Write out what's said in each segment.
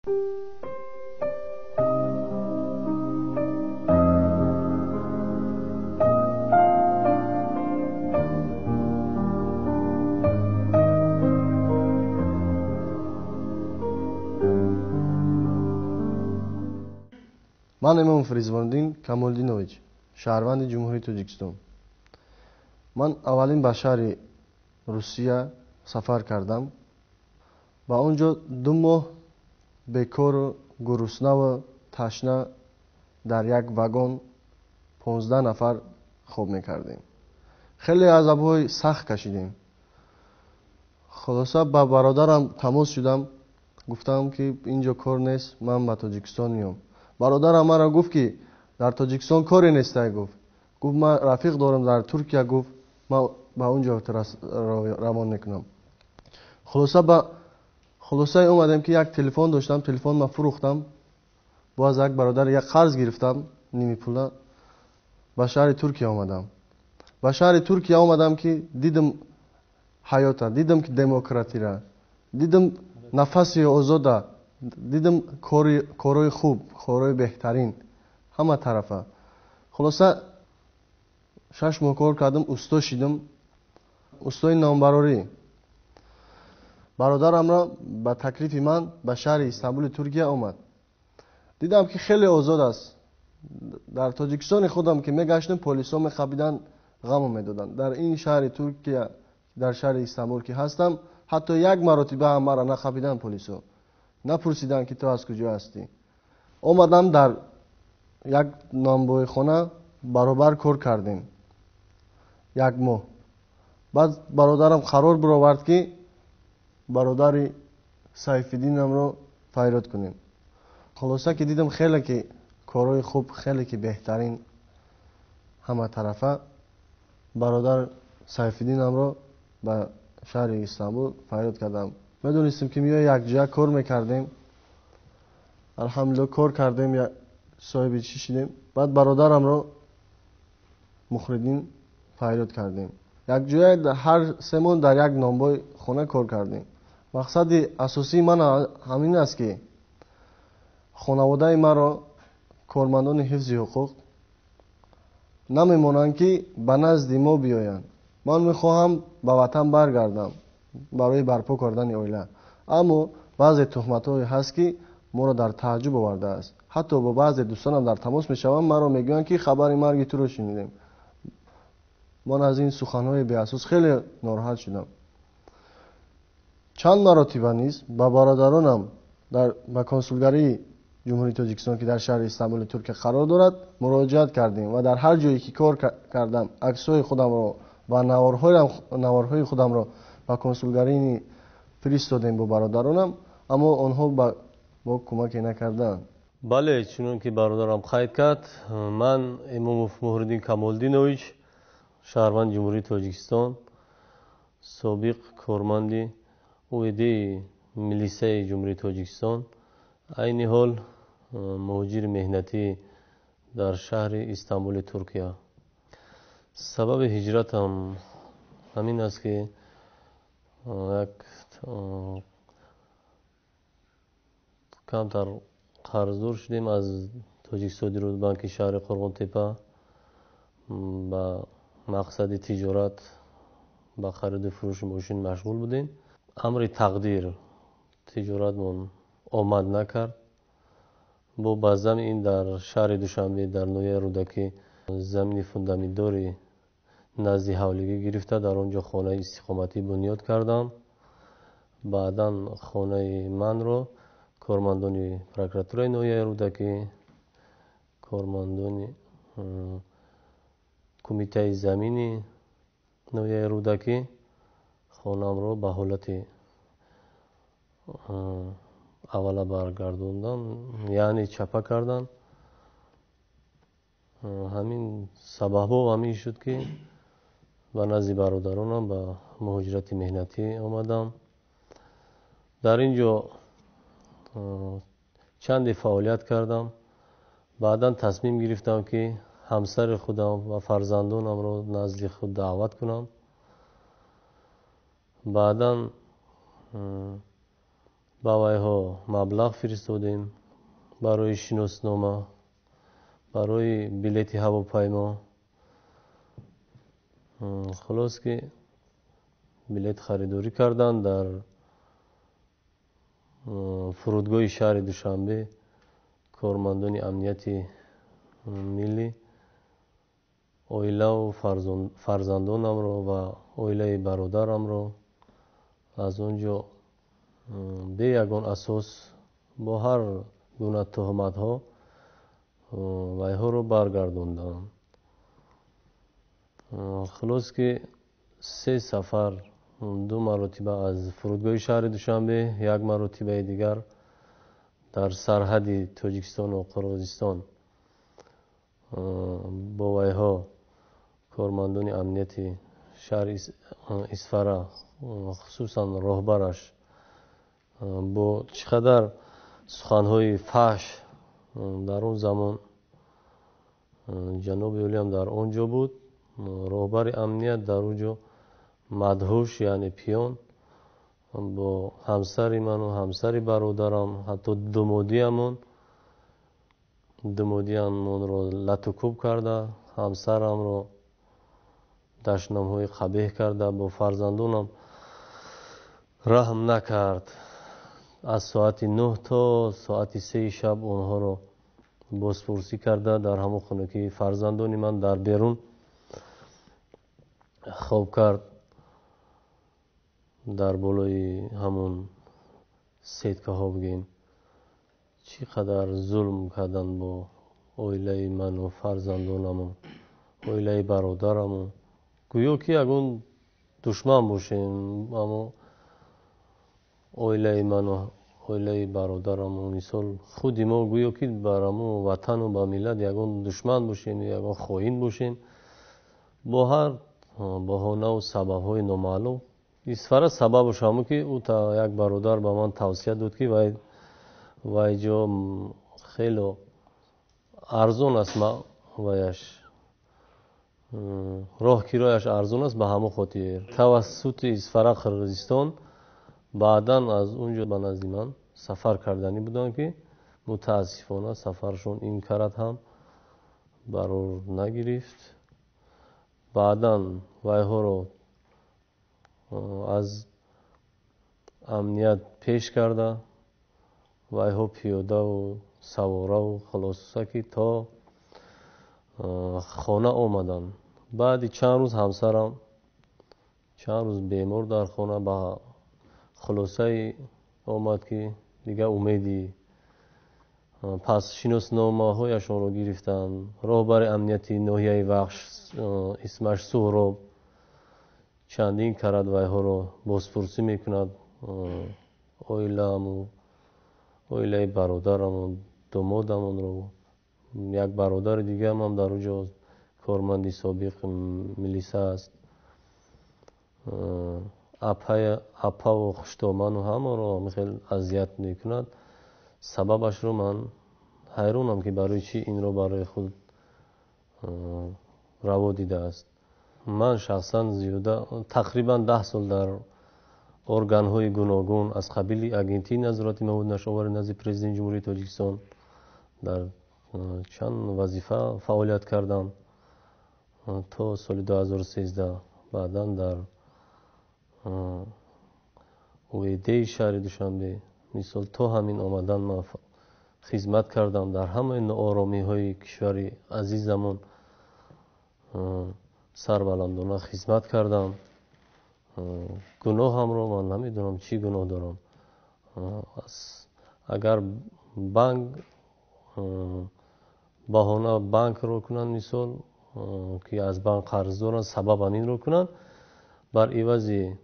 Ман Имомов Ризвониддин Камолиддинович, шаҳрванди Ҷумҳурии Тоҷикистон. Ман аввалин ба шаҳри Русия сафар кардам. Ба он ҷо 2 моҳ бекору гуруснаву ташна дар як вагон 15 нафар хоб мекардем. Хеле азобҳои сахт кашидем. Хулоса ба бародарам тамос шудам, гуфтам ки ин ҷо кор нест, ман ба Тоҷикистон меом. Бародарам маро гуфт ки дар Тоҷикистон коре нестай, гуфт. Гуфт ман рафиқ дорам дар Туркия, гуфт ман ба он ҷо равон мекунам. Хулоса ба хулосае омадем ки як телефон доштам, телефон ман фурӯхтам, боз як бародар як қарз гирифтам, ними пула, ба шаҳри Туркия омадам. Ба шаҳри Туркия омадам ки дидам ҳаёта, дидам ки демократира, дидам нафаси озода, дидам корҳои хуб, корҳои беҳтарин ҳама тарафа. Хулоса 6 моҳ кор кардам, усто шидам, устои номбарорӣ. Бародарамро ба таклифи ман ба шаҳри Истанбули Туркия омад. Дидам ки хеле озод аст. Дар Тоҷикистони худам ки мегаштем, полисҳо мехабиданд, ғаму медоданд. Дар ин шаҳри Туркия, дар шаҳри Истанбул ки ҳастам, ҳатто як маротиба ҳам маро нахабиданд полисҳо. Напурсиданд ки ту аз куҷо ҳастӣ. Омадам дар як нонбойхона баробар кор кардем. 1 моҳ. Баъд бародарам қарор баровард ки бародари Сайфиддинамро файрод кунем. Хулоса ки дидам хеле ки корҳои хуб, хеле ки беҳтарин ҳама тарафа, бародар Сайфиддинамро ба шаҳри Истанбул файрод кардам. Медонистем ки меоя якҷоя кор мекардем. Алҳамдулиллоҳ кор кардем, соҳиби чӣ шидем. Баъд бародарамро Мухриддин файрод кардем. Якҷоя ҳар 3 моҳ дар як нонбой хона кор кардем. Мақсади асосии ман ҳамин аст ки хонаводаи маро кормандони ҳифзи ҳуқуқ намемонанд ки ба назди мо биёянд. Ман мехоҳам ба ватан баргардам барои барпо кардани оила. Аммо баъзе туҳматҳое ҳаст ки моро дар тааҷҷуб овардааст. Ҳатто бо баъзе дӯстонам дар тамос мешавам, маро мегӯянд ки хабари марги туро шунидем. Ман аз ин суханҳои беасос хеле нороҳат шудам. Чанд маротиба низ ба бародаронам ба консулгарии Ҷумҳурии Тоҷикистон ки дар шаҳри Истанбули Туркия қарор дорад муроҷиат кардем ва дар ҳар ҷое ки кор кардам аксҳои худамро ва наворҳои худамро ба консулгарӣ фиристодем бо бародаронам, аммо онҳо бо кӯмаке накарданд. Бале, чунон ки бародарам қайд кард, ман Имомов Муҳриддин Камолиддинович, шаҳрванди Ҷумҳурии Тоҷикистон, собиқ корманди УВД-и милисияи Ҷумҳурии Тоҷикистон, айни ҳол муҳоҷири меҳнатӣ дар шаҳри Истанбули Туркия. Сабаби ҳиҷратам ҳамин аст ки як камтар қарздор шудем аз Тоҷикистони Рудбанки шаҳри Қурғонтепа ба мақсади тиҷорат ба хариду фурӯши мошин машғул будем. Амри тақдир тиҷоратмон омад накард. Бо баъзан ин дар шаҳри Душанбе дар ноҳияи Рӯдакӣ замини фундаментдори назди ҳавлигӣ гирифта, дар он ҷо хонаи истиқоматӣ бунёд кардам. Баъдан хонаи манро кормандони прокуратураи ноҳияи Рӯдакӣ, кормандони кумитаи замини ноҳияи Рӯдакӣ хонаамро ба ҳолати аввала баргардондан, яъне чапа кардан. Ҳамин сабабҳо ҳамин шуд ки ба назди бародаронам ба муҳоҷирати меҳнатӣ омадам. Дар ин ҷо чанде фаъолият кардам. Баъдан тасмим гирифтам ки ҳамсари худам ва фарзандонамро назди худ даъват кунам. Баъдан Ба вайҳо маблағ фиристодем барои шиноснома, барои билети ҳавопаймо. Хулос ки билет харидорӣ карданд дар фурудгоҳи шаҳри Душанбе. Кормандони амнияти миллӣ оилаву фарзандонамро ва оилаи бародарамро аз он ҷо бе ягон асос бо ҳар гуна туҳматҳо вайҳоро баргардонданд. Хулос ки се сафар, ду маротиба аз фурудгоҳи шаҳри Душанбе, як маротибаи дигар дар сарҳади Тоҷикистону Қирғизистон бо вайҳо кормандони амнияти шаҳри Исфара, хусусан роҳбараш, бо чӣ қадар суханҳои фаҳш дар он замон ҷаноби олиам дар он ҷо буд. Роҳбари амният дар он ҷо мадҳуш, яъне пиён, бо ҳамсари ману ҳамсари бародарам, ҳатто думодиамонро латукӯб карда, ҳамсарамро дашномҳои қабеҳ карда, бо фарзандонам раҳм накард. Аз соати 9 то соати 3 шаб онҳоро бозпурсӣ карда дар ҳамон хона ки фарзандони ман дар берун хоб кард, дар болои ҳамон сеткаҳо бигем. Чӣ қадар зулм карданд бо оилаи ману фарзандонаму оилаи бародараму. Гӯё ки ягон душман бошем, аммо оилаи ману оилаи бародараму, мисол худи мо гӯё ки бар ҳамон ватану ба миллат ягон душман бошем, ягон хоин бошем. Бо ҳар баҳонаву сабабҳои номаълум. Исфара сабабаш ҳамон ки ӯ як бародар ба ман тавсия дод ки вай ҷо хело арзон аст, ваяш роҳ кирояш арзон аст, ба ҳамон хотир тавассути Исфара Қирғизистон баъдан аз он ҷо ба назди ман сафар карданӣ буданд ки мутаассифона сафаршон ин карат ҳам барор нагирифт. Баъдан вайҳоро аз амният пеш карда, вайҳо пиёдаву савораву хулоса ки то хона омаданд. Баъди чанд рӯз ҳамсарам чанд рӯз бемор дар хона ба хулосае омад ки дигар умеди пас шиносномаҳояшонро гирифтанд. Роҳбари амнияти ноҳияи Вахш исмаш Суҳроб чандин карат вайҳоро бозпурсӣ мекунад. Оилааму оилаи бародараму домодамонро, як бародари дигаам дар он ҷо корманди собиқ милиса аст, апаву хуштоману ҳамаро хел азият мекунад. Сабабашро ман ҳайронам ки барои чӣ инро барои худ раво дидааст. Ман шахсан зиёда тақрибан 10 сол дар органҳои гуногун аз қабили Агентии назорати маводи нашъаовари назди Президенти Ҷумҳурии Тоҷикистон дар чанд вазифа фаъолият кардам то соли 2013. Баъдан дар УВД-и шаҳри Душанбе, мисол то ҳамин омадан ман хизмат кардам дар ҳамаи нооромиҳои кишвари азизамон сарбаландона хизмат кардам. Гуноҳамро ман намедонам чӣ гуноҳ дорам. Агар банк баҳона банкро кунанд, мисол ки аз банк қарз доранд, сабаб ҳаминро кунанд, бар ивази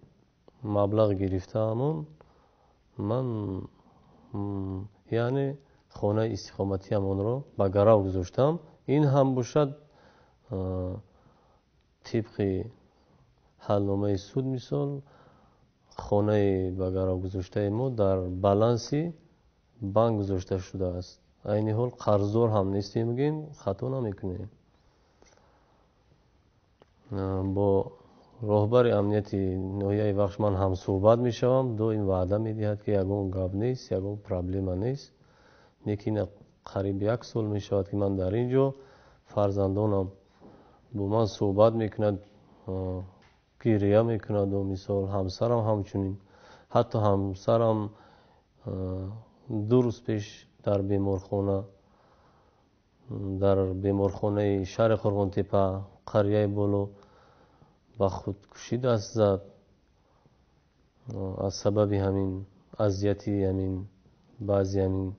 маблағ гирифтаамон ман яъне хонаи истиқоматиамонро ба гарав гузоштам. Ин ҳам бошад тибқи ҳалномаи суд, мисол хонаи ба гарав гузоштаи мо дар баланси банк гузошта шудааст. Айни ҳол қарздор ҳам нестем, мегӯем, хато намекунем. Бо Роҳбари амнияти ноҳияи Вахш ман ҳамсӯҳбат мешавам, доим ваъда медиҳад, ки ягон гап нест, ягон проблема нест. Лекин қариб як сол мешавад, ки ман дар ин ҷо, фарзандонам бо ман суҳбат мекунад, гирия мекунаду мисол ҳамсарам ҳамчунин. Ҳатто ҳамсарам 2 рӯз пеш дар беморхонаи шаҳри Қурғонтепа, қарияи Боло ба худкушӣ даст зад. Аз сабаби ҳамин азияти ҳамин баъзи ҳамин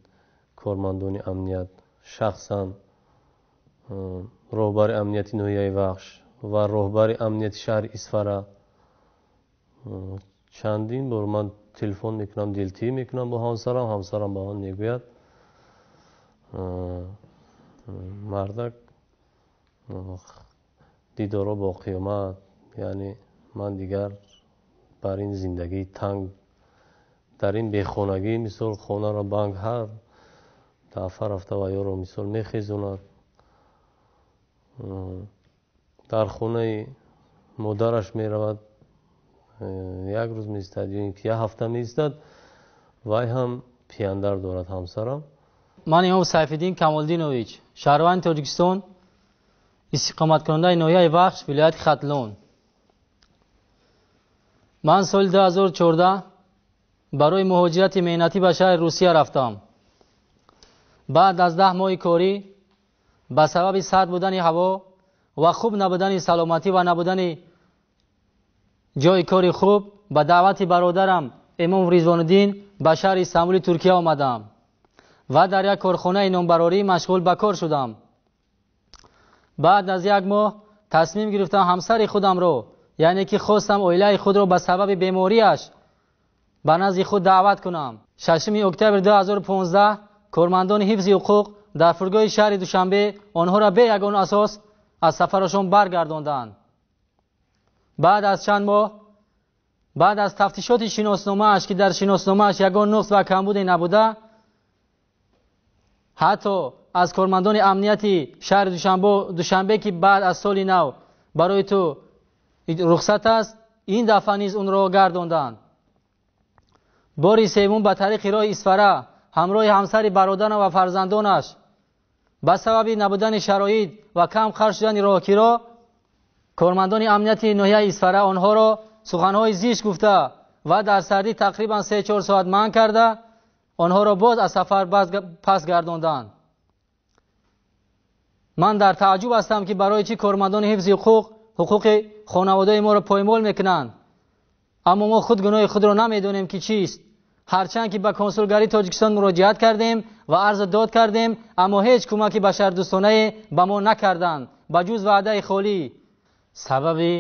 кормандони амният, шахсан роҳбари амнияти ноҳияи Вахш ва роҳбари амнияти шаҳри Исфара. Чандин бор ман телефон мекунам, дилтӣ мекунам бо ҳамсарам, ҳамсарам ба ман мегӯяд: мардак дидоро бо қиёмат, яъне ман дигар бар ин зиндагии танг, дар ин бехонагӣ, мисол хонаро банк ҳар дафъа рафта ва ёро мисол мехезонад. Дар хонаи модараш меравад, як рӯз меистад ё ин ки як ҳафта меистад, вай ҳам пияндар дорад ҳамсарам. Ман Имом Сайфиддин Камолиддинович, шаҳрванди Тоҷикистон, истиқоматкунандаи ноҳияи Вахш, вилояти Хатлон. Ман соли 2014 барои муҳоҷирати меҳнатӣ ба шаҳри Русия рафтам. Баъд аз 10 моҳи корӣ ба сабаби сард будани ҳаво ва хуб набудани саломатӣ ва набудани ҷойи кори хуб ба даъвати бародарам Имом Ризвонуддин ба шаҳри Истанбули Туркия омадам ва дар як корхонаи нонбарорӣ машғул ба кор шудам. Баъд аз як моҳ тасмим гирифтам ҳамсари худамро, яъне ки хостам оилаи худро ба сабаби бемориаш ба назди худ даъват кунам. 6 октябри 2015 кормандони ҳифзи ҳуқуқ дар фурудгоҳи шаҳри Душанбе онҳоро бе ягон асос аз сафарашон баргардонданд. Баъд аз чанд моҳ, баъд аз тафтишоти шиносномааш, ки дар шиносномааш ягон нуқс ва камбуде набуда, ҳатто аз кормандони амнияти шаҳри Душанбе, ки баъд аз соли нав барои ту рухсат аст, ин дафъа низ онро гардонданд. Бори севум ба тариқи роҳи Исфара ҳамроҳи ҳамсари бародарам ва фарзандонаш ба сабаби набудани шароит ва кам харҷ шудани роҳкиро кормандони амнияти ноҳияи Исфара онҳоро суханҳои зишт гуфта ва дар сардӣ тақрибан 3-4 соат манъ карда онҳоро боз аз сафар пас гардонданд. Ман дар тааҷҷуб ҳастам, ки барои чӣ кормандони ҳифзи ҳуқуқ ҳуқуқи хонаводаи моро поймол мекунанд, аммо мо худ гуноҳи худро намедонем ки чист. Ҳарчанд ки ба консулгарии Тоҷикистон муроҷиат кардем ва арзу дод кардем, аммо ҳеҷ кӯмаки башардӯстонае ба мо накарданд, ба ҷуз ваъдаи холӣ. Сабаби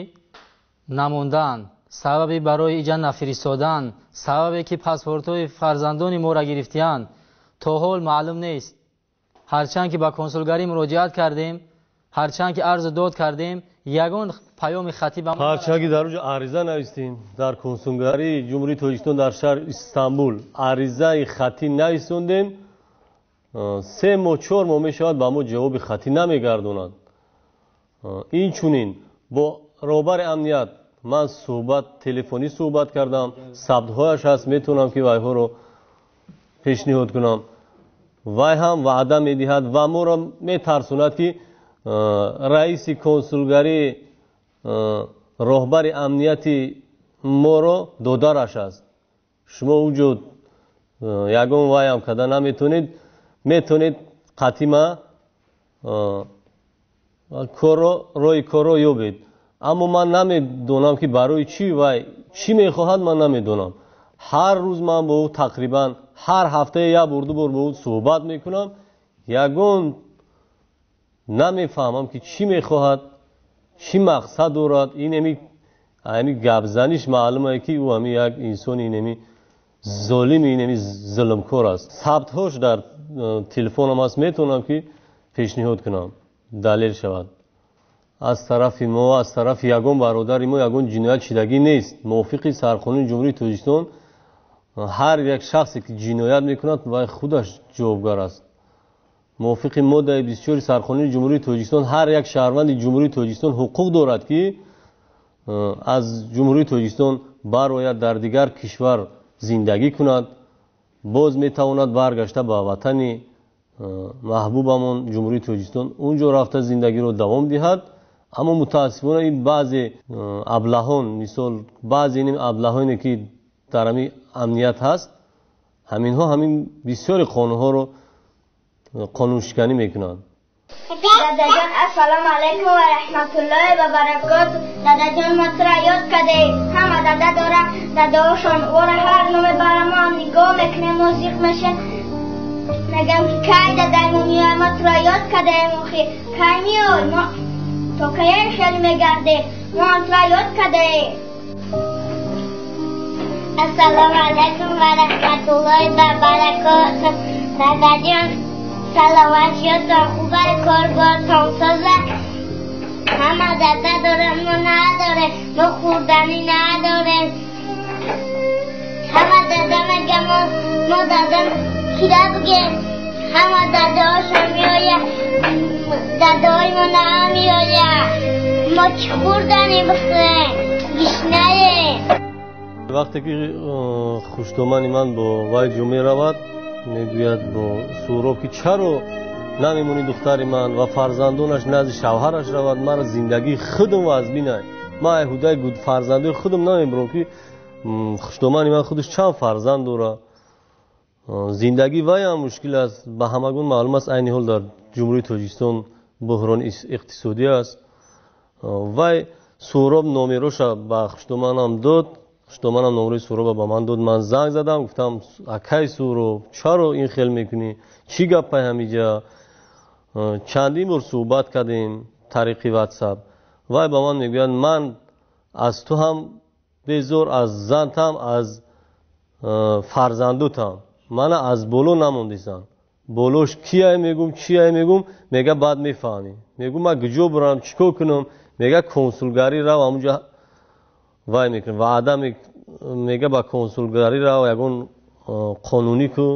намондан, сабаби барои иҷа нафиристодан, сабабе ки паспортҳои фарзандони моро гирифтиянд то ҳол маълум нест. Ҳарчанд ки ба консулгарӣ муроҷиат кардем, ҳарчанд ки арзу дод кардем, ягон паёми хатӣ ба мо ҳарчанд ки дар оҷо ариза навистем дар консулгарии Ҷумҳурии Тоҷикистон дар шаҳри Истанбул, аризаи хатӣ нависондем, 3 моҳ 4 моҳ мешавад ба мо ҷавоби хатӣ намегардонад. Инчунин бо роҳбари амният ман суҳбат телефонӣ суҳбат кардам, сабтҳояш ҳаст, метавонам ки вайҳоро пешниҳод кунам. Вай ҳам ваъда медиҳад ва моро метарсонад, ки раиси консулгарӣ роҳбари амнияти моро додараш аст. Шумо уҷо ягон вайам карда наметавонед, метавонед қатима роҳи корро ёбед. Аммо ман намедонам, ки барои чӣ вай чӣ мехоҳад, ман намедонам. Ҳар рӯз ман бо ӯ тақрибан ҳар ҳафтае як бор ду бор бо ӯ суҳбат мекунам, ягон намефаҳмам, ки чӣ мехоҳад, чӣ мақсад дорад. Ин ами гапзаниш маълум е, ки ӯ ами як инсони инами золими, инами зулмкор аст. Сабтҳош дар телефонам аст, метавонам ки пешниҳод кунам, далел шавад. Аз тарафи мо, аз тарафи ягон бародари мо ягон ҷиноят шидагӣ нест. Мувофиқи сарқонуни Ҷумҳурии Тоҷикистон ҳар як шахсе ки ҷиноят мекунад, вай худаш ҷавобгар аст. Мувофиқи моддаи 24 сарқонуни Ҷумҳурии Тоҷикистон ҳар як шаҳрванди Ҷумҳурии Тоҷикистон ҳуқуқ дорад, ки аз Ҷумҳурии Тоҷикистон барояд, дар дигар кишвар зиндагӣ кунад, боз метавонад баргашта ба ватани маҳбубамон Ҷумҳурии Тоҷикистон унҷо рафта зиндагиро давом диҳад. Аммо мутаассифона ин баъзе аблаҳон, мисол баъзе ин аблаҳоне ки дар ҳамин амният ҳаст, ҳаминҳо ҳамин бисёри қонунҳоро қонуншиканӣ мекунанд. Дадаҷон, ассалому алайкум ва раҳматуллоҳи ва баракоту. Дадаҷон, мо туро ёд кардем. Ҳама дада дора, дадаошон ора ҳар номе бара мо ҳам нигоҳ мекунем, мо зиқ мешем. Мегам ки кай дадай мо меояд, мо туро ёд кардем, охи кай меой, мо то кай хеле мегардем, мо ҳам туро ёд кардем. Ассалому алайкум ва раҳматуллоҳи ва баракоту. Дадаҷон, саломатиётон хуба, корбортон соза. Ҳама дада дорем, мо надорем, мо хӯрданӣ надорем. Ҳама дада мега мо дада кира бигем, ҳама дадаошон меояд, дадаои мо намеояд. Мо чӣ хӯрданӣ бихӯрем? Гишнаем. Вақте ки хуштомани ман бо вай ҷо меравад, мегӯяд бо Суҳроб ки чаро намемонӣ духтари ман ва фарзандонаш назди шавҳараш равад, мара зиндагии худам вазбинай. Ман ай ҳудаи фарзандои худам намебурам ки хуштомани ман худаш чанд фарзанд дорад. Зиндагии вай ҳам мушкил аст. Ба ҳамагон маълум аст, айни ҳол дар Ҷумҳурии Тоҷикистон буҳрони иқтисодӣ аст. Вай Суҳроб номероша ба хуштоманам дод, хуштоманам номерои Суҳроба ба ман дод. Ман занг задам, гуфтам акай Суҳроб, чаро ин хел мекунӣ, чӣ гапай ҳамиҷа? Чандин бор суҳбат кардем тариқи ватсап. Вай ба ман мегӯяд ман аз ту ҳам безор, аз зантам, аз фарзандутам, мана аз боло намондисан. Болош кияй мегум, чияй мегум, мега баъд мефаҳмӣ. Мегум ман куҷо бурам, чӣ кор кунам? Мега консулгарӣ рав, ҳамунҷа вай мекунам. Ваъда мега ба консулгарӣ рав, ягон қонунӣ ку.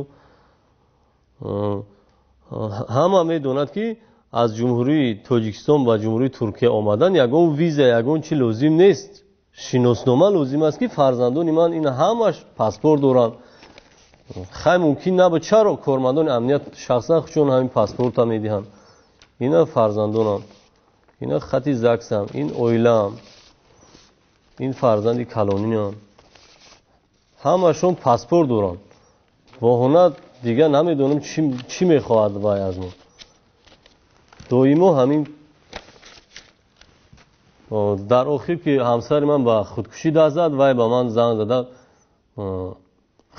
Ҳама медонад ки аз Ҷумҳурии Тоҷикистон ба Ҷумҳурии Туркия омадан ягон виза, ягон чи лозим нест. Шиноснома лозим аст ки фарзандони ман ин ҳамаш паспорт доранд. Хай мумкин набуд, чаро кормандони амният шахсан худшон ҳамин паспорта медиҳанд? Ина фарзандонам, ина хати заксам, ин оилаам, ин фарзанди калониам, ҳамашон паспорт доранд. Воҳона дигар намедонам чӣ мехоҳад вай аз мо. Доимо ҳамин дар охир ки ҳамсари ман ба худкушӣ даст зад, вай ба ман занг зада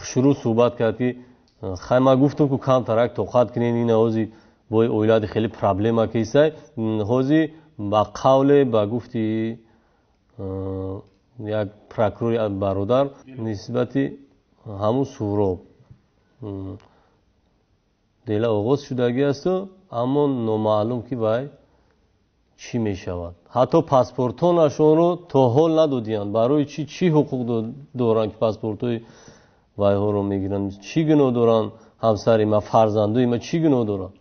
шурӯъ суҳбат кард ки хай ман гуфтам ку камтарак тоқат кунед, ин ҳози бои оилади хеле проблема кисай. Ҳози ба қавле ба гуфти як прокурори бародар нисбати ҳамун Суҳроб дела оғоз шудагӣ асту, аммо номаълум ки вай чӣ мешавад. Ҳатто паспортонашонро то ҳол надодиянд. Барои чӣ чӣ ҳуқуқ доранд ки паспортҳои вайҳоро мегиранд? Чӣ гуноҳ доранд ҳамсари ман, фарзандои ман чӣ гуноҳ доранд?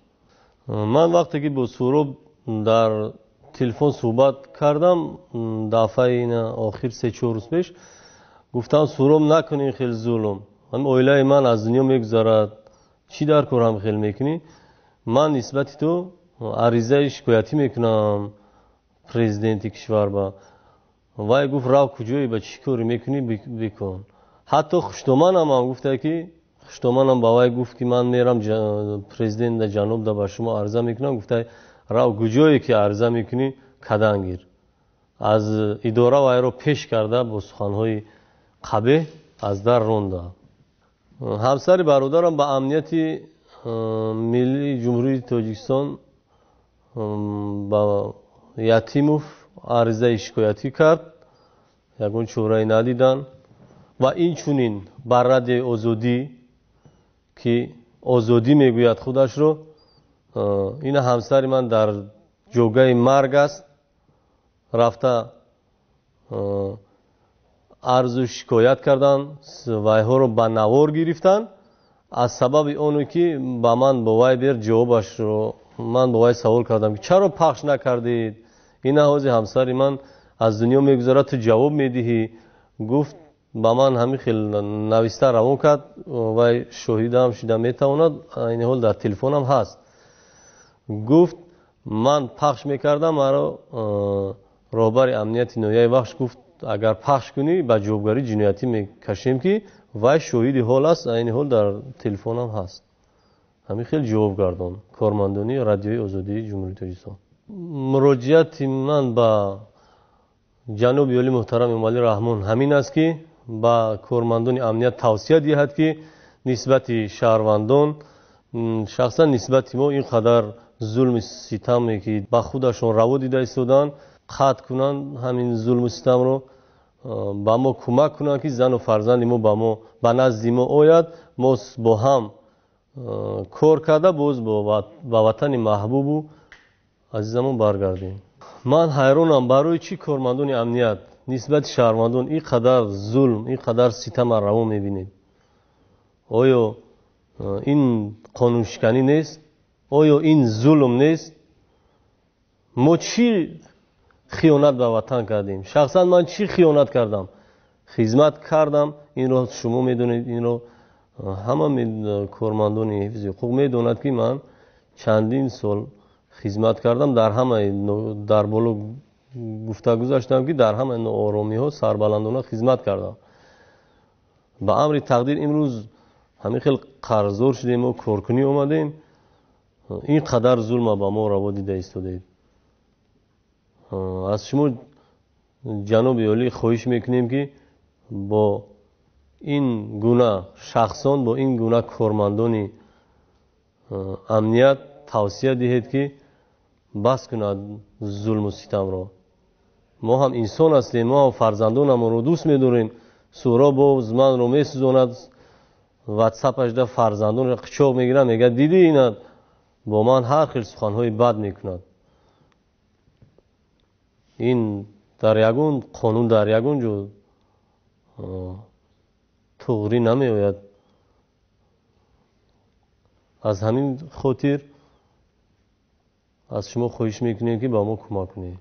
Ман вақте ки бо Суҳроб дар телефон суҳбат кардам, дафъаи ина охир 3-4 рӯз пеш, гуфтам Суҳроб накун ин хел зулм, ҳамин оилаи ман аз дунё мегузарад, чӣ дар кор ҳам хел мекунӣ? Ман нисбати ту аризаи шикоятӣ мекунам президенти кишвар ба. Вай гуфт рав куҷое, ба чӣ корӣ мекунӣ бикун. Ҳатто хуштоманам ҳам гуфта ки хуштоманам ба вай гуфт ки ман мерам президент да ҷаноб да ба шумо ариза мекунам. Гуфта рав куҷое ки ариза мекунӣ кадан гир. Аз идора вайро пеш карда бо суханҳои қабеҳ аз дар ронда. Ҳамсари бародарам ба амнияти миллии Ҷумҳурии Тоҷикистон ба Ятимов аризаи шикоятӣ кард, ягон чораи надиданд ва инчунин ба радиои Озодӣ ки озодӣ мегӯяд худашро, ина ҳамсари ман дар ҷогаи марг аст, рафта арзу шикоят карданд, вайҳоро ба навор гирифтанд. Аз сабаби оне ки ба ман бо вайбер ҷавобашро ман бо вай савол кардам ки чаро пахш накардед, ина ҳози ҳамсари ман аз дунё мегузарад, ту ҷавоб медиҳӣ. Гуфт ба ман ҳамин хел нависта равон кард, вай шоҳидаам шуда метавонад, айни ҳол дар телефонам ҳаст. Гуфт ман пахш мекардам, маро роҳбари амнияти ноҳияи Вахш гуфт агар пахш кунӣ ба ҷавобгарии ҷиноятӣ мекашем, ки вай шоҳиди ҳол аст, айни ҳол дар телефонам ҳаст. Ҳамин хел ҷавоб гардон кормандони Радиои Озодии Ҷумҳурии Тоҷикистон. Муроҷиати ман ба ҷаноби олӣ муҳтарам Эмомалӣ Раҳмон ҳамин аст, ки ба кормандони амният тавсия диҳад, ки нисбати шаҳрвандон, шахсан нисбати мо ин қадар зулми ситаме, ки ба худашон раво дида истоданд, қатъ кунанд ҳамин зулму ситамро, ба мо кӯмак кунанд, ки зану фарзанди мо ба назди мо ояд, мо бо ҳам кор карда боз ба ватани маҳбубу азизамон баргардем. Ман ҳайронам, барои чӣ кормандони амният нисбати шаҳрвандон ин қадар зулм, ин қадар ситама раво мебинед? Оё ин қонуншиканӣ нест? Оё ин зулм нест? Мо чӣ хиёнат ба ватан кардем? Шахсан ман чӣ хиёнат кардам? Хизмат кардам, инро шумо медонед, инро ҳама кормандони ҳифзи ҳуқуқ медонад, ки ман чандин сол хизмат кардам, дар ҳамаи дар боло гуфта гузаштам, ки дар ҳамаи нооромиҳо сарбаландона хизмат кардам. Ба амри тақдир имрӯз ҳамин хел қарздор шудем мо коркунӣ омадем, ин қадар зулма ба мо раво дида истодед. Аз шумо ҷаноби олӣ хоҳиш мекунем, ки бо ин гуна шахсон, бо ин гуна кормандони амният тавсия диҳед, ки бас кунад зулму ситамро. Мо ҳам инсон ҳастем, мо ҳам фарзандонамонро дӯст медорем. Суҳроб боз манро месӯзонад, ватсапашда фарзандонро қичоқ мегирад, мегӯяд дидӣ ина бо ман ҳар хел суханҳои бад мекунад. Ин дар ягон қонун, дар ягон ҷо туғрӣ намеояд. Аз ҳамин хотир аз шумо хоҳиш мекунем, ки ба мо кӯмак кунед.